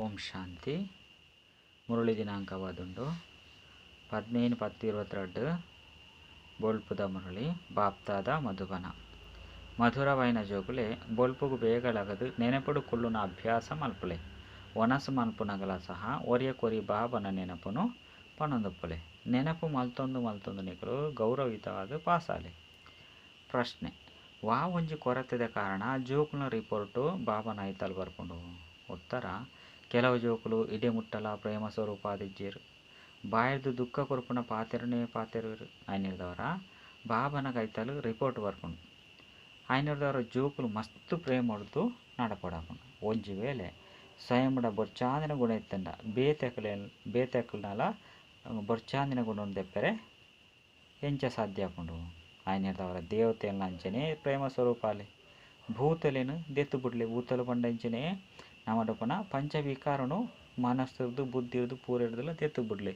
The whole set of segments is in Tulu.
ಓಂ ಶಾಂತಿ. ಮುರಳಿ ದಿನಾಂಕವಾದುಂಡು 15/10/22. ಬೊಲ್ಪುದ ಮುರಳಿ, ಬಾಪ್ದಾದ, ಮಧುಬನ. ಮಧುರವಾಯಿನ ಜೋಕುಲೆ, ಬೊಲ್ಪುಗು ಬೇಗ ಲಗದು ನೆನಪುಡು ಕುಲ್ಲುನ ಅಭ್ಯಾಸ ಮಲ್ಪುಲೆ. ವನಸ್ ಮನ್ಪುನಗಲ ಸಹ ಒರಿಯಕೊರಿ ಬಾಬನ ನೆನಪುನು ಪನೊಂದುಪ್ಪುಲೆ. ನೆನಪು ಮಲ್ತೊಂದು ಮಲ್ತೊಂದು ನಿಕುಲು ಗೌರವಯುತವಾದ್ ಪಾಸಾಲೆ. ಪ್ರಶ್ನೆ, ವಾ ಒಂಜಿ ಕೊರತೆದ ಕಾರಣ ಜೋಕುಲ್ನ ರಿಪೋರ್ಟ್ ಬಾಬನ ಐತಲ್ ಬರ್ಪುಂಡು? ಉತ್ತರ, ಕೆಲವು ಜೋಕುಲು ಇಡೆ ಮುಟ್ಟಲ ಪ್ರೇಮ ಸ್ವರೂಪಾದಿಜ್ಜೆರ್. ಬಾಯಿರ್ದ್ ದುಃಖ ಕೊರ್ಪುನ ಪಾತೆರನೇ ಪಾತೆರುವೆರ್. ಐನೆರ್ದವರ ಬಾಬನ ಕೈತಲ್ ರಿಪೋರ್ಟ್ ಬರ್ಪುಂಡು. ಐನೆರ್ದವರ ಜೋಕುಲು ಮಸ್ತ್ ಪ್ರೇಮೊಡ್ದು ನಡಪೊಡಾಪುಂಡು. ಒಂಜಿ ವೇಳೆ ಸ್ವಯಂಡ ಬೊರ್ಚಾಂದಿನ ಗುಣ ಇತ್ತಂಡ ಬೇತೆಕ್ಲೆ ಬೇತೆಕ್ಲ್ನಲ ಬೊರ್ಚಾಂದಿನ ಗುಣನ್ ದೆಪ್ಪೆರೆ ಎಂಚ ಸಾಧ್ಯ ಆಪುಂಡು? ಐನೆರ್ದವರ ದೇವತೆಲ್ನ ಅಂಚನೆ ಪ್ರೇಮ ಸ್ವರೂಪಾಲೆ. ಭೂತಲೆನ್ ದೆತ್ತ್ ಬುಡ್ಲೆ. ಭೂತಲು ಪಂಡ ಎಂಚನೆ ನಮಡೊಪನ ಪಂಚವಿಕಾರನು ಮನಸ್ಸುರ್ದು ಬುದ್ಧಿರ್ದು ಪೂರೆರ್ದುಲ ದೆತ್ತ್ ಬುಡ್ಲೆ.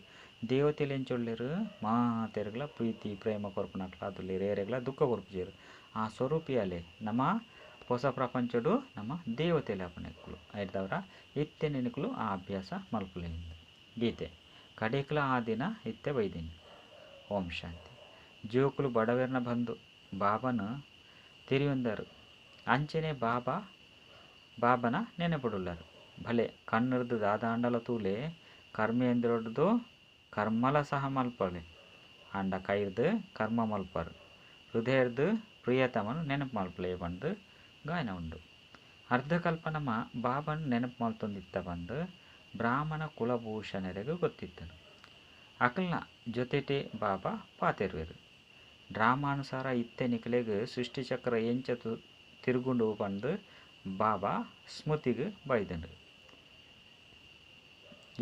ದೇವತೆಲು ಎಂಚೊಲ್ಲೆರ್? ಮಾತೆರ್ಗ್ಲ ಪ್ರೀತಿ ಪ್ರೇಮ ಕೊರ್ಪುನಕ್ಲಾದುಲ್ಲೆರ್, ಏರೆಗ್ಲ ದುಃಖ ಕೊರ್ಪುಜೆರ್. ಆ ಸ್ವರೂಪಿಯಾಲೆ ನಮ್ಮ ಹೊಸ ಪ್ರಪಂಚಡು ನಮ್ಮ ದೇವತೆಲು ಆಪುನಕುಲು. ಐರ್ದವರ ಇತ್ತೆನೆ ನಿಕುಲು ಆ ಅಭ್ಯಾಸ ಮಲ್ಪುಲೆ. ಗೀತೆ ಕಡೆಕ್ಲ ಆ ದಿನ ಇತ್ತೆ ಬೈದಿನಿ. ಓಂ ಶಾಂತಿ. ಜೋಕುಲು ಬಡವೆರ್ನ ಬಂಧು ಬಾಬನ ತೆರಿಯೊಂದರು. ಅಂಚನೆ ಬಾಬಾ ಬಾಬನ ನೆನಪುಡುಲ್ಲರು. ಭಲೆ ಕಣ್ಣುರ್ದು ದಾದಾಂಡಲ ತೂಲೆ, ಕರ್ಮೇಂದ್ರೊಡ್ದು ಕರ್ಮಲ ಸಹ ಮಲ್ಪಲೆ, ಆಂಡ ಕೈರ್ದ್ ಕರ್ಮ ಮಲ್ಪರು, ಹೃದಯರ್ದ್ ಪ್ರಿಯತಮನ್ ನೆನಪು ಮಲ್ಪಲೆ ಪಂದ್ ಗಾಯನ ಉಂಡು. ಅರ್ಧಕಲ್ಪ ನಮ ಬಾಬನ್ ನೆನಪು ಮಲ್ತೊಂದಿತ್ತ ಪಂದ್ ಬ್ರಾಹ್ಮಣ ಕುಲಭೂಷಣೆರೆಗ್ ಗೊತ್ತಿತ್ತ್ಂಡ್. ಅಕಲ್ನ ಜೊತೆಟೇ ಬಾಬಾ ಪಾತೆರುವೆರ್. ಡ್ರಾಮಾನುಸಾರ ಇತ್ತೆ ನಿಕಲೆಗ್ ಸೃಷ್ಟಿ ಚಕ್ರ ಎಂಚ ತಿರುಗುಂಡು ಪಂದ್ ಬಾಬಾ ಸ್ಮೃತಿಗ್ ಬೈದ್ಂಡ್.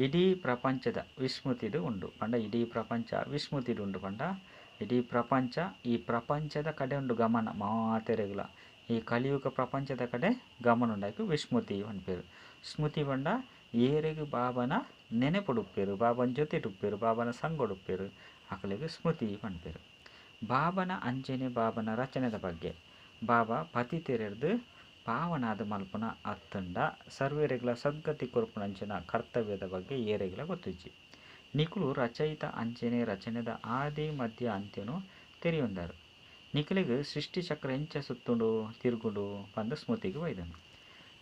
ಇಡೀ ಪ್ರಪಂಚದ ವಿಸ್ಮೃತಿಡ್ ಉಂಡು ಪಂಡ, ಇಡೀ ಪ್ರಪಂಚ ವಿಸ್ಮೃತಿಡ್ ಉಂಡು ಪಂಡ, ಇಡೀ ಪ್ರಪಂಚ ಈ ಪ್ರಪಂಚದ ಕಡೆ ಉಂಡು ಗಮನ ಮಾತೆರೆಗ್ಲ. ಈ ಕಲಿಯುಗ ಪ್ರಪಂಚದ ಕಡೆ ಗಮನ ಉಂಡು, ವಿಸ್ಮೃತಿ ಪನ್ಪೆರ್. ಸ್ಮೃತಿ ಪಂಡ ಏರೆಗ್ ಬಾಬನ ನೆನಪುಡುಪ್ಪೆರ್, ಬಾಬನ ಜೊತೆಟುಪ್ಪೆರ್, ಬಾಬನ ಸಂಗೊಡುಪ್ಪೆರ್, ಅಕಲೆಗ್ ಸ್ಮೃತಿ ಪನ್ಪೆರ್. ಬಾಬನ ಅಂಚನೆ ಬಾಬನ ರಚನೆದ ಬಗ್ಗೆ ಬಾಬಾ ಪತಿತೆರೆರ್ದ್ ಪಾವನಾದ್ ಮಲ್ಪುನ ಅತ್ತಂಡ ಸರ್ವೆರೆಗ್ಲ ಸದ್ಗತಿ ಕೊರ್ಪುನಂಚಿನ ಕರ್ತವ್ಯದ ಬಗ್ಗೆ ಏರೆಗ್ಲ ಗೊತ್ತಿಜ್ಜಿ. ನಿಕುಲು ರಚಯಿತ ಅಂಚನೆ ರಚನೆದ ಆದಿ ಮಧ್ಯ ಅಂತ್ಯನು ತೆರಿಯೊಂದರ್. ನಿಕಲೆಗ್ ಸೃಷ್ಟಿ ಚಕ್ರ ಎಂಚ ಸುತ್ತುಂಡು ತಿರುಗುಂಡು ಪಂದ್ ಸ್ಮೃತಿಗ್ ಬೈದುಂಡು.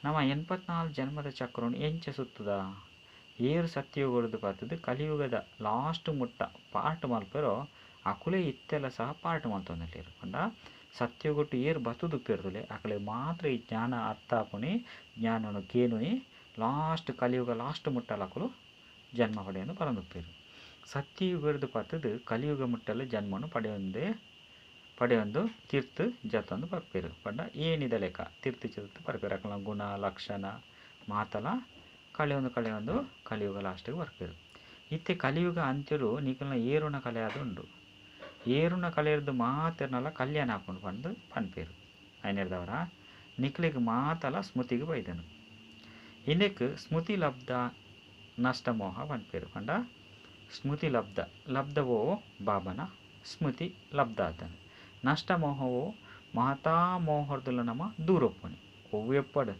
ನಮ 84 ಜನ್ಮದ ಚಕ್ರನು ಎಂಚ ಸುತ್ತುದ? ಏರ್ ಸತ್ಯಯುಗಡ್ದು ಬತ್ತುದು ಕಲಿಯುಗದ ಲಾಸ್ಟ್ ಮುಟ್ಟ ಪಾರ್ಟ್ ಮಲ್ಪೆರೋ ಅಕುಲೇ ಇತ್ತೆಲ ಸಹ ಪಾರ್ಟ್ ಮಲ್ತೊಂದುಲ್ಲೆರ್. ಪಂಡ ಸತ್ಯಯುಗಟ್ಟು ಏರ್ ಬತ್ತುದುಪ್ಪೆರ್ದುಲೆ ಅಕಲೆ ಮಾತ್ರ ಈ ಜ್ಞಾನ ಅರ್ಥ ಆಪುನಿ, ಜ್ಞಾನನು ಕೇನುನಿ. ಲಾಸ್ಟ್ ಕಲಿಯುಗ ಲಾಸ್ಟ್ ಮುಟ್ಟಲ ಅಕುಲು ಜನ್ಮ ಪಡೆಯೊಂದು ಬರೊಂದುಪ್ಪೆರ್. ಸತ್ಯಯುಗಡ್ದು ಪತ್ತುದು ಕಲಿಯುಗ ಮುಟ್ಟಲ ಜನ್ಮನು ಪಡೆಯೊಂದೇ ಪಡೆಯೊಂದು ತಿರ್ತು ಜತ್ತೊಂದು ಬರ್ಪೆರ್. ಪಂಡ ಏಣಿದ ಲೆಕ್ಕ ತಿರ್ತು ಜತ್ತು ಬರ್ಪೆರ್. ಅಕಲ್ನ ಗುಣ ಲಕ್ಷಣ ಮಾತಲ ಕಳೆಯೊಂದು ಕಳೆಯೊಂದು ಕಲಿಯುಗ ಲಾಸ್ಟಿಗೆ ಬರ್ಪೆರ್. ಇತ್ತೆ ಕಲಿಯುಗ ಅಂತ್ಯಡು ನಿಕಲ್ನ ಏರುನ ಕಲೆ ಆದುಂಡು. ಏರುನ ಕಲೆರ್ದ್ ಮಾತೆರ್ನಲ ಕಲ್ಯಾಣ ಆಪುಂಡು ಪಂದ್ ಪನ್ಪೆರ್. ಐನೆರ್ದವರ ನಿಕ್ಲೆಗ್ ಮಾತಲ ಸ್ಮೃತಿಗ್ ಬೈದುಂಡು. ಇಂದೆಕ್ ಸ್ಮೃತಿ ಲಬ್ಧ ನಷ್ಟ ಮೋಹ ಪನ್ಪೆರ್. ಪಂಡ ಸ್ಮೃತಿ ಲಬ್ಧ, ಲಬ್ಧವೋ ಬಾಬನ ಸ್ಮೃತಿ ಲಬ್ಧ ಆತನ. ನಷ್ಟ ಮೋಹವು ಮಾತಾ ಮೋಹರ್ದುಲ ನಮ ದೂರ ಉಪ್ಪುನಿ. ಒವ್ವೆ ಉಪ್ಪಡ್,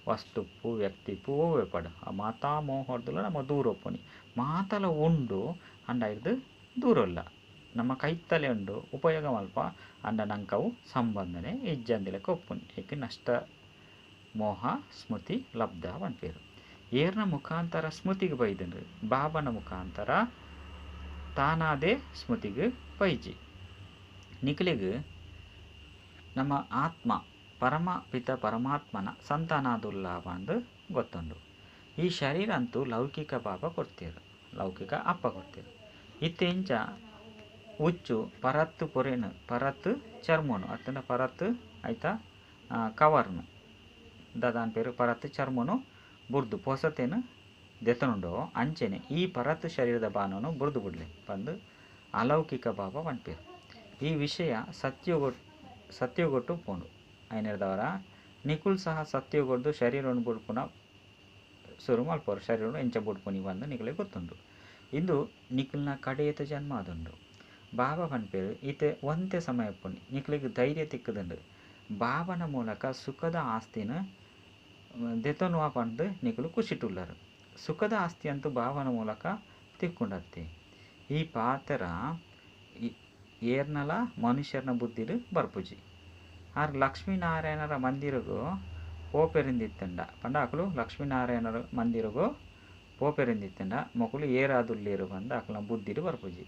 ವಸ್ತುಪ್ಪು ವ್ಯಕ್ತಿಪ್ಪು ಒವ್ವೆ ಉಪ್ಪಡ್, ಆ ಮಾತಾ ಮೋಹರ್ದುಲ ನಮ ದೂರ ಉಪ್ಪುನಿ. ಮಾತಲ ಉಂಡು ಅಂಡ ಐರ್ದ್ ದೂರ ಉಲ್ಲ. ನಮ್ಮ ಕೈತಲೆ ಉಂಡು, ಉಪಯೋಗ ಮಲ್ಪ, ಅಂಡ ನಂಕವು ಸಂಬಂಧನೆ ಇಜ್ಜಂದಿಲೆಕ್ಕ ಉಪ್ಪುನಿ. ಏಕೆ ನಷ್ಟ ಮೋಹ ಸ್ಮೃತಿ ಲಬ್ಧ ಪನ್ಪೆರ್. ಏರ್ನ ಮುಖಾಂತರ ಸ್ಮೃತಿಗ್ ಬೈದುಂಡು? ಬಾಬನ ಮುಖಾಂತರ ತಾನಾದೇ ಸ್ಮೃತಿಗ್ ಬೈಜಿ. ನಿಕಲೆಗ್ ನಮ್ಮ ಆತ್ಮ ಪರಮ ಪಿತ ಪರಮಾತ್ಮನ ಸಂತಾನಾದುಲ್ಲ ಪಂದ್ ಗೊತ್ತುಂಡು. ಈ ಶರೀರ ಅಂತೂ ಲೌಕಿಕ ಬಾಬಾ ಕೊರ್ತೆರ್, ಲೌಕಿಕ ಅಪ್ಪ ಕೊರ್ತೆರ್. ಇತ್ತೆ ಇಂಚ ಉಚ್ಚು ಪರತ್ತು ಪೊರೆನ್, ಪರತ್ತು ಚರ್ಮನು ಅತ್ತಂಡ ಪರತ್ತು ಐತ ಕವರ್ನು ದಾದ ಪೇರು ಪರತ್ತು ಚರ್ಮನು ಬುರ್ದು ಪೊಸತೆನ್ ದೆತೊನುಂಡೋ ಅಂಚನೆ ಈ ಪರತ್ತು ಶರೀರದ ಬಾನನು ಬುರ್ದು ಬುಡ್ಲೆ ಪಂದ್ ಅಲೌಕಿಕ ಬಾಬಾ ಪನ್ಪೆರ್. ಈ ವಿಷಯ ಸತ್ಯಗೊಟ್ಟು ಪೋಂಡು. ಐನೆರ್ದವರ ನಿಕುಲ್ ಸಹ ಸತ್ಯಗೊಡ್ದು ಶರೀರನು ಬುಡ್ಪುನ ಸುರು ಮಲ್ಪರು. ಶರೀರನು ಎಂಚ ಬುಡ್ಪುನಿ ಪಂದ್ ನಿಕಲೆಗ್ ಗೊತ್ತುಂಡು. ಇಂದು ನಿಕಲ್ನ ಕಡೆತ ಜನ್ಮ ಆದುಂಡು. ಬಾಬಾ ಪನ್ಪೆರ್ ಇತ್ತೆ ಒಂತೆ ಸಮಯ ಉಪ್ಪುನಿ, ನಿಕಲೆಗ್ ಧೈರ್ಯ ತಿಕ್ಕುದುಂಡು. ಬಾಬನ ಮೂಲಕ ಸುಖದ ಆಸ್ತಿನ ದೆತೊನುವ ಪಂದ್ ನಿಕುಲು ಖುಷಿಟುಲ್ಲರು. ಸುಖದ ಆಸ್ತಿ ಅಂತೂ ಭಾವನ ಮೂಲಕ ತಿಕ್ಕೊಂಡತ್ತೆ. ಈ ಪಾತ್ರ ಏರ್ನಲ ಮನುಷ್ಯರನ ಬುದ್ಧಿಡು ಬರ್ಪುಜಿ. ಆರ್ ಲಕ್ಷ್ಮೀನಾರಾಯಣರ ಮಂದಿರಗು ಪೋಪೆರಿಂದಿತ್ತಂಡ ಪಂಡ ಅಕಲು ಲಕ್ಷ್ಮೀನಾರಾಯಣರ ಮಂದಿರಗು ಪೋಪೆರಿಂದಿತ್ತಂಡ ಮೊಕುಲು ಏರಾದುಲ್ಲೇರು ಪಂದ ಅಕಲ್ನ ಬುದ್ಧಿಡು ಬರ್ಪುಜಿ.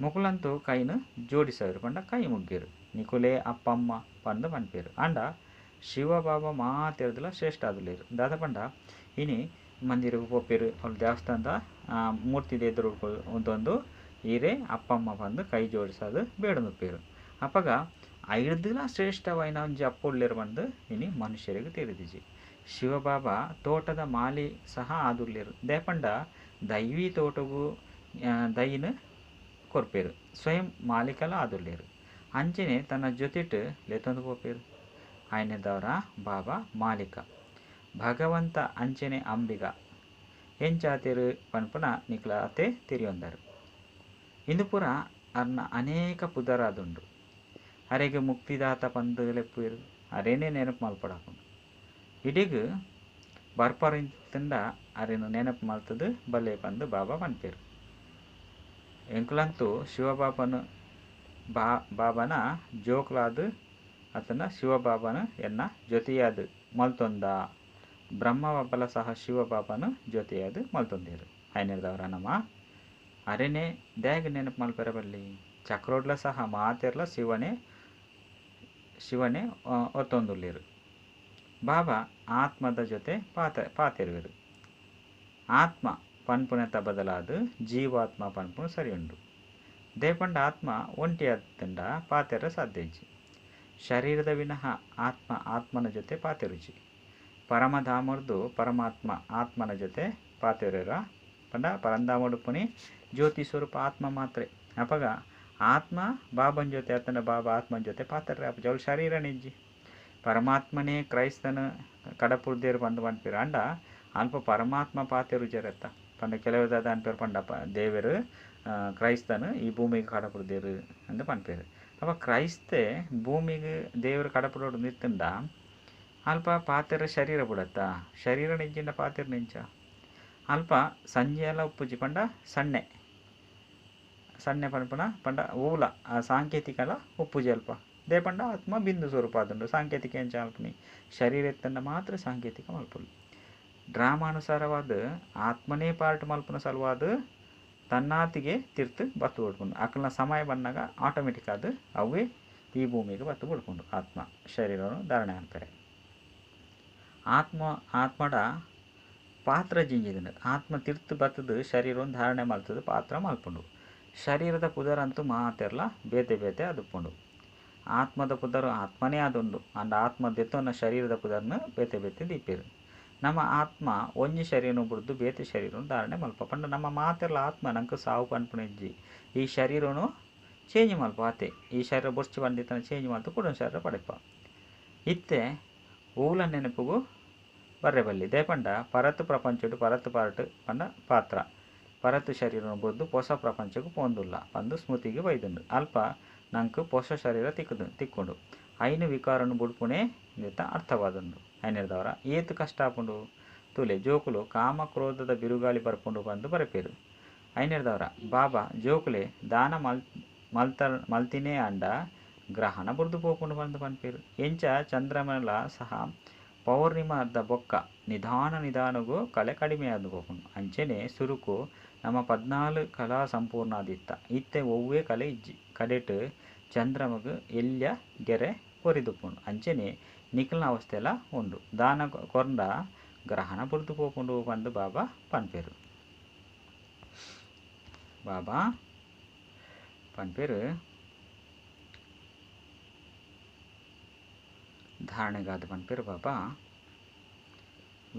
ಮೊಕುಲಂತೂ ಕೈನು ಜೋಡಿಸವರು ಪಂಡ ಕೈ ಮುಗ್ಗೇರು ನಿಕುಲೇ ಅಪ್ಪಮ್ಮ ಪಂದು ಪನ್ಪೇರು. ಆಂಡ ಶಿವಬಾಬಾ ಮಾತೆರ್ದಲ ಶ್ರೇಷ್ಠ ಆದುಲ್ಲೇರು. ದಾದ ಪಂಡ ಇನಿ ಮಂದಿರಗು ಪೋಪೆರು ಅವ್ಲು ದೇವಸ್ಥಾನದ ಮೂರ್ತಿ ಎದುರು ಉಂತೊಂದು ಈರೇ ಅಪ್ಪಮ್ಮ ಪಂದು ಕೈ ಜೋಡಿಸೋದು ಬೇಡನುಪ್ಪೇರು. ಅಪಗ ಐರ್ದಲ ಶ್ರೇಷ್ಠವಾಯಿನ ಒಂಜಿ ಅಪ್ಪುಲ್ಲೇರು ಪಂದು ಇನಿ ಮನುಷ್ಯರಿಗೆ ತಿಳಿದಿಜಿ. ಶಿವಬಾಬಾ ತೋಟದ ಮಾಲಿ ಸಹ ಆದುಲ್ಲೇರು. ದೇಪಂಡ ದೈವಿ ತೋಟಗು ದೈನ ಕೊರ್ಪೇರು ಸ್ವಯಂ ಮಾಲೀಕಲ ಆದುಲ್ಲೇರು. ಅಂಚನೆ ತನ್ನ ಜೊತೆಟ್ ಲೆತ್ತೊಂದು ಪೋಪೇರು. ಆಯ್ನೆದವರ ಬಾಬಾ ಮಾಲೀಕ ಭಗವಂತ ಅಂಚನೆ ಅಂಬಿಗ ಎಂಚಾತೇರು ಪನ್ಪುನ ನಿಕ್ಲಾತೆ ತಿರಿಯೊಂದರು. ಇಂದು ಪೂರ ಅರ್ನ ಅನೇಕ ಪುದರಾದುಂಡು. ಅರೆಗೆ ಮುಕ್ತಿದಾತ ಪಂದು ಲೆಪ್ಪುವೆರು. ಅರೇನೇ ನೆನಪು ಮಲ್ಪಡಾಪುಂಡು. ಇಡೀಗ್ ಬರ್ಪರಿಂತಂಡ ಅರೆನು ನೆನಪು ಮಲ್ತದು ಬಲೆ ಪಂದು ಬಾಬಾ ಪನ್ಪೇರು. ಎಂಕುಲಂತೂ ಶಿವಬಾಬನ ಬಾಬನ ಜೋಕ್ಲಾದು ಆತನ ಶಿವಬಾಬನ ಎನ್ನ ಜೊತೆಯಾದ ಮಲ್ತೊಂದ ಬ್ರಹ್ಮಬಾಬಲ ಸಹ ಶಿವಬಾಬನ ಜೊತೆಯಾದ ಮಲ್ತೊಂದೇರು. ಐನರ್ದವರ ನಮ್ಮ ಅರೆನೇ ದ್ಯಾಗ ನೆನಪು ಮಲ್ಪೆರ ಬಲ್ಲಿ. ಚಕ್ರೋಡ್ಲ ಸಹ ಮಾತೆರ್ಲ ಶಿವನೇ ಶಿವನೇ ಒತ್ತೊಂದುಲ್ಲೇರು. ಬಾಬಾ ಆತ್ಮದ ಜೊತೆ ಪಾತೆರುವೆರು. ಆತ್ಮ ಪನ್ಪುನೆತ ಬದಲಾದ ಜೀವಾತ್ಮ ಪನ್ಪುನು ಸರಿಯುಂಡು. ದೇಪಂಡ ಆತ್ಮ ಒಂಟಿ ಆತಂಡ ಪಾತೆರ ಸಾಧ್ಯ ಇಜ್ಜಿ. ಶರೀರದ ವಿನಃ ಆತ್ಮ ಆತ್ಮನ ಜೊತೆ ಪಾತೆರುಜಿ. ಪರಮಧಾಮರ್ದು ಪರಮಾತ್ಮ ಆತ್ಮನ ಜೊತೆ ಪಾತೆರುರ ಪಂಡ ಪರಂಧಾಮಡುಪುನಿ ಜ್ಯೋತಿ ಸ್ವರೂಪ ಆತ್ಮ ಮಾತ್ರೆ. ಅಪಗ ಆತ್ಮ ಬಾಬನ ಜೊತೆ ಆತನ ಬಾಬಾ ಆತ್ಮನ ಜೊತೆ ಪಾತೆರ ಅಪ್ಪ ಶರೀರ ನಿಜ್ಜಿ. ಪರಮಾತ್ಮನೇ ಕ್ರೈಸ್ತನ ಕಡಪುರ್ದೇರು ಪಂದು ಪನ್ಪೇರು. ಅಂಡ ಅಲ್ಪ ಪರಮಾತ್ಮ ಪಾತೆರು ಜರತ್ತ ಪಂಡ ಕೆಲವು ಅನ್ಪೇರು ಪಂಡ ದೇವರು ಕ್ರೈಸ್ತನ ಈ ಭೂಮಿಗೆ ಕಡಪುರ್ದೇರು ಅಂತ ಪನ್ಪೇರು. ಅಪ್ಪ ಕ್ರೈಸ್ತೆ ಭೂಮಿಗೆ ದೇವರು ಕಡಪುಡೋಡು ನಿತ್ತಂಡ ಅಲ್ಪ ಪಾತೆರ ಶರೀರ ಬಿಡತ್ತ ಶರೀರ ನಿಂಚಿಂಡ ಪಾತೆರ ನಿಂಚ ಅಲ್ಪ ಸಂಜೆ ಎಲ್ಲ ಉಪ್ಪುಜಿ ಪಂಡ ಸಣ್ಣೆ ಸಣ್ಣೆ ಪನ್ಪುನ ಪಂಡ ಓಲ ಆ ಸಾಂಕೇತಿಕಲ ಉಪ್ಪುಜಿ ಅಲ್ಪ they ಪಂಡ ಆತ್ಮ ಬಿಂದು ಸ್ವರೂಪ ಅದುಂಡು. ಸಾಂಕೇತಿಕ ಎಂಚ ಅಲ್ಪನಿ ಶರೀರ ಎತ್ತಂಡ ಮಾತ್ರ ಸಾಂಕೇತಿಕ ಮಲ್ಪುಲು. ಡ್ರಾಮಾನುಸಾರವಾದ ಆತ್ಮನೇ ಪಾರ್ಟ್ ಮಲ್ಪುನ ಸಲುವಾದ ತನ್ನಾತಿಗೆ ತಿರ್ತು ಬತ್ತು ಬಿಡ್ಕೊಂಡು ಅಕಲ್ನ ಸಮಯ ಬಂದಾಗ ಆಟೋಮೆಟಿಕ್ ಅದು ಅವೇ ಈ ಭೂಮಿಗೆ ಬತ್ತು ಬಿಡ್ಕೊಂಡು ಆತ್ಮ ಶರೀರವನ್ನು ಧಾರಣೆ ಅಂತಾರೆ. ಆತ್ಮ ಆತ್ಮಡ ಪಾತ್ರ ಜಿಂಜಿದಂಡು ಆತ್ಮ ತಿರ್ತು ಬತ್ತದು ಶರೀರವನ್ನು ಧಾರಣೆ ಮಲ್ತದು ಪಾತ್ರ ಮಲ್ಪುಂಡು. ಶರೀರದ ಪುದರ್ ಅಂತೂ ಮಾತೆರ್ಲ ಬೇತೆ ಬೇತೆ ಅದುಪ್ಪುಂಡು. ಆತ್ಮದ ಪುದರು ಆತ್ಮನೇ ಅದುಂಡು. ಅಂಡ ಆತ್ಮ ದೆತ್ತೊನ್ನ ಶರೀರದ ಪುದರ್ನ ಬೇತೆ ಬೇತೆ ದೀಪೇರು. ನಮ್ಮ ಆತ್ಮ ಒಂಜಿ ಶರೀರನು ಬುಡ್ದು ಬೇತೆ ಶರೀರನು ಧಾರಣೆ ಮಲ್ಪ ಪಂಡ ನಮ್ಮ ಮಾತೆರ್ಲ ಆತ್ಮ ನಂಗೆ ಸಾವು ಪನ್ಪುನೆಜ್ಜಿ. ಈ ಶರೀರನು ಚೇಂಜ್ ಮಲ್ಪ ಆತೆ ಈ ಶರೀರ ಬೊರ್ಚಿ ಬಂದಿತ್ತನ ಚೇಂಜ್ ಮಲ್ತು ಕೂಡ ಶರೀರ ಪಡೆಪ. ಇತ್ತೆ ಓಲ ನೆನಪುಗು ಬರ್ರೆ ಬಲ್ಲಿ ದೇಪಂಡ ಪರತು ಪ್ರಪಂಚಡು ಪರತು ಪಾರ್ಟ್ ಪಂಡ ಪಾತ್ರ ಪರತು ಶರೀರನು ಬುಡ್ದು ಪೊಸ ಪ್ರಪಂಚಕ್ಕೂ ಪೋಂದುಲ್ಲ ಪಂದು ಸ್ಮೃತಿಗೆ ಬೈದುಂಡು. ಅಲ್ಪ ನಂಗೆ ಪೊಸ ಶರೀರ ತಿಕ್ಕೊಂಡು ಐನು ವಿಕಾರನು ಬುಡ್ಪುಣೆ ಇಂದೆತ್ತ ಅರ್ಥವಾದುಂಡು. ಐನೆರ್ದವರ ಏತು ಕಷ್ಟ ಆಪುಂಡು ತುಲೆ ಜೋಕುಲು ಕಾಮ ಕ್ರೋಧದ ಬಿರುಗಾಳಿ ಬರ್ಪುಂಡು ಬಂದು ಬರಪೇರು. ಐನೆರ್ದವರ ಬಾಬಾ ಜೋಕುಲೆ ದಾನ ಮಲ್ತಿನೇ ಅಂಡ ಗ್ರಹಣ ಬುರ್ದು ಪೋಪುಂಡು ಬಂದು ಪನ್ಪೇರು. ಎಂಚ ಚಂದ್ರಮಲ ಸಹ ಪೌರ್ಣಿಮಾದ ಬೊಕ್ಕ ನಿಧಾನ ನಿಧಾನಗೂ ಕಲೆ ಕಡಿಮೆ ಆದ ಪೋಪುಂಡು. ಅಂಚೆನೆ ಸುರುಕು ನಮ್ಮ 14 ಕಲಾ ಸಂಪೂರ್ಣ ಆದಿತ್ತ ಇತ್ತೆ ಒವ್ವೇ ಕಲೆ ಇಜ್ಜಿ ಕಡೆಟ್ ಚಂದ್ರಮಗ್ ಎಲ್ಯ ಗೆರೆ ಕೊರಿದುಪ್ಪುಂಡು. ಅಂಚೆನೆ ನಿಖಲ್ನ ಅವಸ್ಥೆಲ ಉಂಡು. ದಾನ ಕೊರ್ಂಡ ಗ್ರಹಣ ಬುರ್ದು ಪೋಪುಂಡು ಬಂದು ಬಾಬಾ ಪನ್ಪೇರು. ಬಾಬಾ ಪನ್ಪೇರು ಧಾರಣೆಗಾದ ಪನ್ಪೇರು ಬಾಬಾ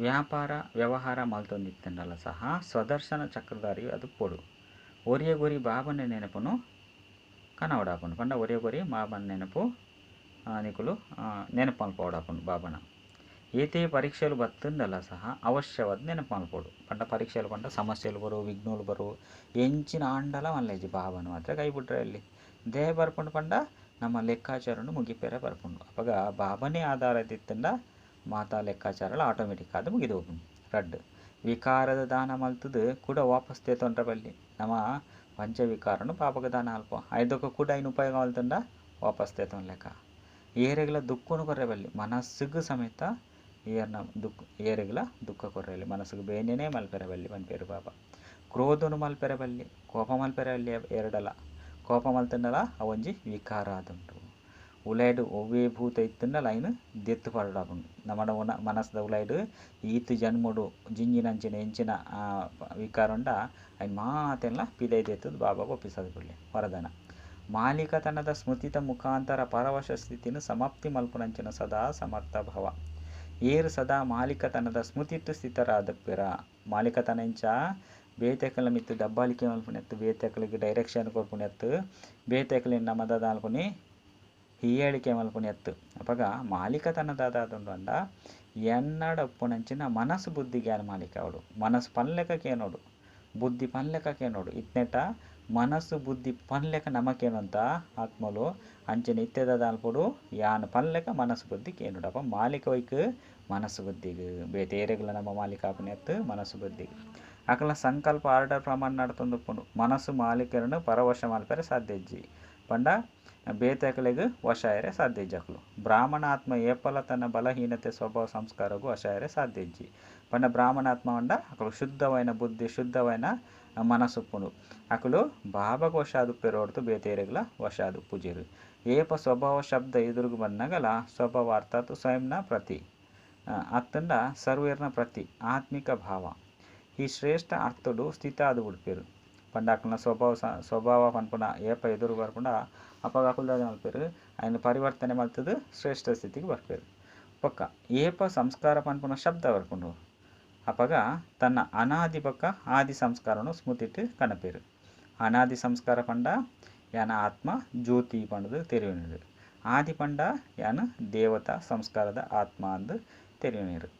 ವ್ಯಾಪಾರ ವ್ಯವಹಾರ ಮಲ್ತೊಂದಿತ್ತಂಡಲ ಸಹ ಸ್ವದರ್ಶನ ಚಕ್ರಧಾರಿ ಅದು ಪೊಡು. ಒರಿಯಗೊರಿ ಬಾಬನ ನೆನಪುನು ಕನವಡಾಪುಂಡು. ಪಂಡ ಒರಿಯಗೊರಿ ಬಾಬನ ನೆನಪು ನಿಕುಲು ನೆನಪು ಮಲ್ಪೋಡಾಪುಂಡು ಬಾಬನ. ಏತೇ ಪರೀಕ್ಷೆಲು ಬತ್ತಂಡಲ ಸಹ ಅವಶ್ಯವಾದ ನೆನಪು ಮಲ್ಪೋಡು. ಪಂಡ ಪರೀಕ್ಷೆಲು ಪಂಡ ಸಮಸ್ಯೆಲು ಬರು ವಿಘ್ನಗಳು ಬರು ಎಂಚಿನ ಆಂಡಲ ಮಲ್ಲೇಜಿ ಬಾಬನ ಮಾತ್ರ ಕೈ ಬಿಟ್ರೆ ಅಲ್ಲಿ ದೇಹ ಬರ್ಪುಂಡು. ಪಂಡ ನಮ್ಮ ಲೆಕ್ಕಾಚಾರನು ಮುಗಿಪೇರ ಬರ್ಪುಂಡು. ಅಪಗ ಬಾಬನೇ ಆಧಾರ ಇತ್ತಂಡ ಮಾತಾ ಲೆಕ್ಕಾಚಾರಗಳು ಆಟೋಮೆಟಿಕ್ ಆದ ಮುಗಿದು ಹೋಗುಂಡು. ರಡ್ಡು ವಿಕಾರದ ದಾನ ಮಲ್ತದು ಕೂಡ ವಾಪಸ್ ತೇತೊಂಡ್ರ ಬಲ್ಲಿ ನಮ ಪಂಚವಿಕಾರನು ಪಾಪಕ ದಾನ ಅಲ್ಪ ಐದಕ್ಕೆ ಕೂಡ ಐನು ಉಪಯೋಗ ಮಲ್ತಂಡ ವಾಪಸ್ ತೇತೊನ್ಲೆಕ್ಕ ಏರೆಗ್ಲ ದುಃಖನು ಕೊರ್ರೆ ಬಲ್ಲಿ ಮನಸ್ಸಿಗೆ ಸಮೇತ ಏರ್ನ ದುಃಖ ಏರೆಗ್ಲ ದುಃಖ ಕೊರ್ರೆಲಿ ಮನಸ್ಸಿಗೆ ಬೇನೆನೇ ಮಲ್ಪೆರೆ ಬಲ್ಲಿ ಪನ್ಪೇರು ಬಾಬಾ. ಕ್ರೋಧನು ಮಲ್ಪೆರೆ ಬಲ್ಲಿ ಕೋಪ ಮಲ್ಪೆರೆ ಬಲ್ಲಿ ಎರಡಲ ಕೋಪ ಮಲ್ತಂಡಲ ಅವೊಂಜಿ ವಿಕಾರ ಆದುಂಟು. ಉಲೈಡು ಒವ್ವೇ ಭೂತ ಇತ್ತಂಡಲ ಐನು ದೆತ್ತು ಪಾಡಾಪುಂಡು ನಮಡ ಮನಸ್ದ ಉಲೈಡು ಈತ್ ಜನ್ಮಡು ಜಿಂಜಿನಂಚಿನ ಎಂಚಿನ ವಿಕಾರೊಂಡ ಐನ್ ಮಾತೆಲ್ಲ ಪಿದೈ ದೆತ್ತದು ಬಾಬಾಗ ಒಪ್ಪಿಸದು ಬಿಡ್ಲಿ. ವರದಾನ ಮಾಲೀಕತನದ ಸ್ಮೃತಿತ ಮುಖಾಂತರ ಪರವಶ ಸ್ಥಿತಿನ ಸಮಾಪ್ತಿ ಮಲ್ಪುನಂಚಿನ ಸದಾ ಸಮರ್ಥ ಭವ. ಏರು ಸದಾ ಮಾಲೀಕತನದ ಸ್ಮೃತಿಟ್ಟು ಸ್ಥಿತರಾದಪ್ಪಿರ. ಮಾಲೀಕತನ ಎಂಚ ಬೇತೆಕಲ ಮಿತ್ತು ದಬ್ಬಾಳಿಕೆ ಮಲ್ಪುನೆತ್ತು ಬೇತೆಕಲಿಗೆ ಡೈರೆಕ್ಷನ್ ಕೊರ್ಪುನೆತ್ತು ಬೇತೆಕಲಿನ ನಮದ ದಾಲ್ಪುನಿ ಹೀಯಾಳಿಕೆ ಮಲ್ಪುನೆತ್ತು. ಅಪಗ ಮಾಲೀಕತನದಾದುಂಡು ಅಂಡ ಎನ್ನಡ ಉಪ್ಪುನಂಚಿನ ಮನಸ್ಸು ಬುದ್ಧಿ ಜ್ಞಾನ ಮಾಲೀಕ ಅವಡು ಮನಸ್ಸು ಪನ್ಲೆಕೇನೋಡು ಬುದ್ಧಿ ಪನ್ಲೆಕೇನೋಡು ಇತ್ನೆಟ ಮನಸ್ಸು ಬುದ್ಧಿ ಪನ್ಲೆಕ ನಮಕೇನಂತ ಆತ್ಮಲು ಅಂಚನೆ ಇತ್ತೆದ ದಾಲ್ಪೊಡು ಯಾನ್ ಪನ್ಲೆಕ ಮನಸ್ಸು ಬುದ್ಧಿ ಕೇನುಡು. ಅಪ್ಪ ಮಾಲೀಕ ವೈಕ್ ಮನಸ್ಸು ಬುದ್ಧಿಗೆ ಬೇತೇರೆಗ್ಲ ನಮ್ಮ ಮಾಲೀಕ ಆಪುನೆತ್ತು ಮನಸ್ಸು ಬುದ್ಧಿಗೆ ಅಕಲ ಸಂಕಲ್ಪ ಆರ್ಡರ್ ಪ್ರಮಾಣ ನಡತೊಂದುಪ್ಪುಂಡು. ಮನಸ್ಸು ಮಾಲೀಕರನ್ನು ಪರವಶ ಮಲ್ಪೆರೆ ಸಾಧ್ಯ ಇಜ್ಜಿ ಪಂಡ ಬೇತೆಕಲೆಗ್ ವಶ ಆಯೆರೆ ಸಾಧ್ಯ ಇಜ್ಜಿ. ಅಕುಲು ಬ್ರಾಹ್ಮಣ ಆತ್ಮ ಏಪಲ ತನ್ನ ಬಲಹೀನತೆ ಸ್ವಭಾವ ಸಂಸ್ಕಾರಗೂ ವಶ ಆಯೆರೆ ಸಾಧ್ಯ ಇಜ್ಜಿ. ಪಂಡ ಬ್ರಾಹ್ಮಣಾತ್ಮ ಪಂಡ ಅಕುಲು ಶುದ್ಧವಾಯಿನ ಬುದ್ಧಿ ಶುದ್ಧವಾಯಿನ ಮನಸ್ಸುಪ್ಪುಂಡು. ಅಕುಲು ಬಾಬಾಗ ವಶ ಆದುಪ್ಪೆರ್ ಹೊರತು ಬೇತೆರೆಗ್ಲ ವಶ ಆದುಪ್ಪುಜೆರ್. ಏಪ ಸ್ವಭಾವ ಶಬ್ದ ಎದುರುಗು ಬನ್ನಗಲ ಸ್ವಭಾವ ಅರ್ಥಾತ್ ಸ್ವಯಂನ ಪ್ರತಿ ಅತ್ತಂಡ ಸರ್ವೇರ್ನ ಪ್ರತಿ ಆತ್ಮಿಕ ಭಾವ ಈ ಶ್ರೇಷ್ಠ ಅರ್ಥಡು ಸ್ಥಿತ ಆದು ಬಿಡ್ಪೇರು. ಪಂಡ ಅಕಲ್ನ ಸ್ವಭಾವ ಸ್ವಭಾವ ಪನ್ಪುನ ಏಪ ಎದುರು ಬರ್ಪುಂಡ ಅಪಗ ಅಕುಲು ದಾದ ಮಲ್ಪೆರ್ ಐನ್ ಪರಿವರ್ತನೆ ಮಲ್ತದು ಶ್ರೇಷ್ಠ ಸ್ಥಿತಿಗೆ ಬರ್ಪೇರು. ಬೊಕ್ಕ ಏಪ ಸಂಸ್ಕಾರ ಪನ್ಪುನ ಶಬ್ದ ಬರ್ಪುಂಡು ಅಪಗ ತನ್ನ ಅನಾದಿ ಬೊಕ್ಕ ಆದಿ ಸಂಸ್ಕಾರನು ಸ್ಮೃತಿಟ್ ಕನಪೇರು. ಅನಾದಿ ಸಂಸ್ಕಾರ ಪಂಡ ಯಾನ ಆತ್ಮ ಜ್ಯೋತಿ ಪಂಡದು ತೆರಿಯುನಿರು. ಆದಿ ಪಂಡ ಯಾನ ದೇವತಾ ಸಂಸ್ಕಾರದ ಆತ್ಮ ಅಂದು ತೆರಿಯುನಿರು.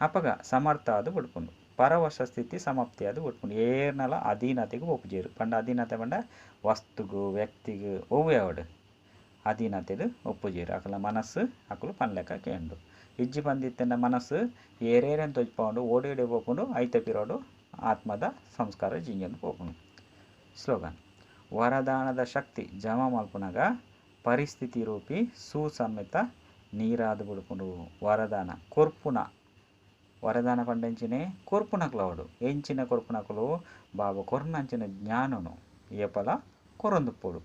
ಅಪಗ ಸಮರ್ಥ ಅದು ಬಿಡ್ಪುಂಡು ಪರವಶ ಸ್ಥಿತಿ ಸಮಾಪ್ತಿ ಅದು ಬಿಡ್ಪುಂಡು. ಏರ್ನಲ ಅಧೀನತೆಗೆ ಒಪ್ಪುಜೇರು. ಪಂಡ ಅಧೀನತೆ ಪಂಡ ವಸ್ತುಗು ವ್ಯಕ್ತಿಗು ಒವ್ವೇ ಅವಡು ಅಧೀನತೆಡು ಒಪ್ಪುಜೇರು. ಅಕಲ ಮನಸ್ಸು ಅಕಲು ಪನ್ಲೆಕ ಕೇಂಡು ಇಜ್ಜಿ ಬಂದಿತ್ತಂಡ ಮನಸ್ಸು ಏರೇರೆನ್ ತೊಜ್ಪಾವುಂಡು ಓಡೇಡೆ ಪೋಪುಂಡು ಐತ ಪಿರೋಡು ಆತ್ಮದ ಸಂಸ್ಕಾರ ಜಿಂಜೊಂದು ಪೋಪುಂಡು. ಸ್ಲೋಗನ್ ವರದಾನದ ಶಕ್ತಿ ಜಮಾ ಮಲ್ಪುನಗ ಪರಿಸ್ಥಿತಿ ರೂಪಿ ಸುಸಮೇತ ನೀರಾದು ಬಿಡ್ಪುಂಡು. ವರದಾನ ಕೊರ್ಪುನ ವರದಾನ ಪಂಡ ಎಂಚಿನೆ ಕೊರ್ಪುನಕ್ಲವಡು ಎಂಚಿನ ಕೊರ್ಪುನಕುಲು ಬಾಬಾ ಕೊರ್ನಂಚಿನ ಜ್ಞಾನನು ಏಪಲ ಕೊರೊಂದುಪ್ಪೊಡು.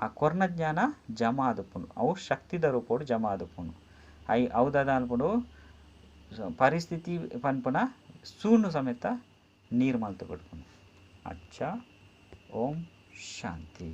ಆ ಕೊರ್ನ ಜ್ಞಾನ ಜಮಾ ಆದುಪ್ಪುಂಡು ಅವು ಶಕ್ತಿದ ರೂಪೋಡು ಜಮಾ ಆದುಪ್ಪುಂಡು. I ಅವು ದಾದ ಅನ್ಪುಂಡು ಪರಿಸ್ಥಿತಿ ಪನ್ಪುನ ಸೂನು ಸಮೇತ ನೀರು ಮಲ್ತು ಬಿಡ್ಪುಂಡು. ಅಚ್ಚ ಓಂ ಶಾಂತಿ.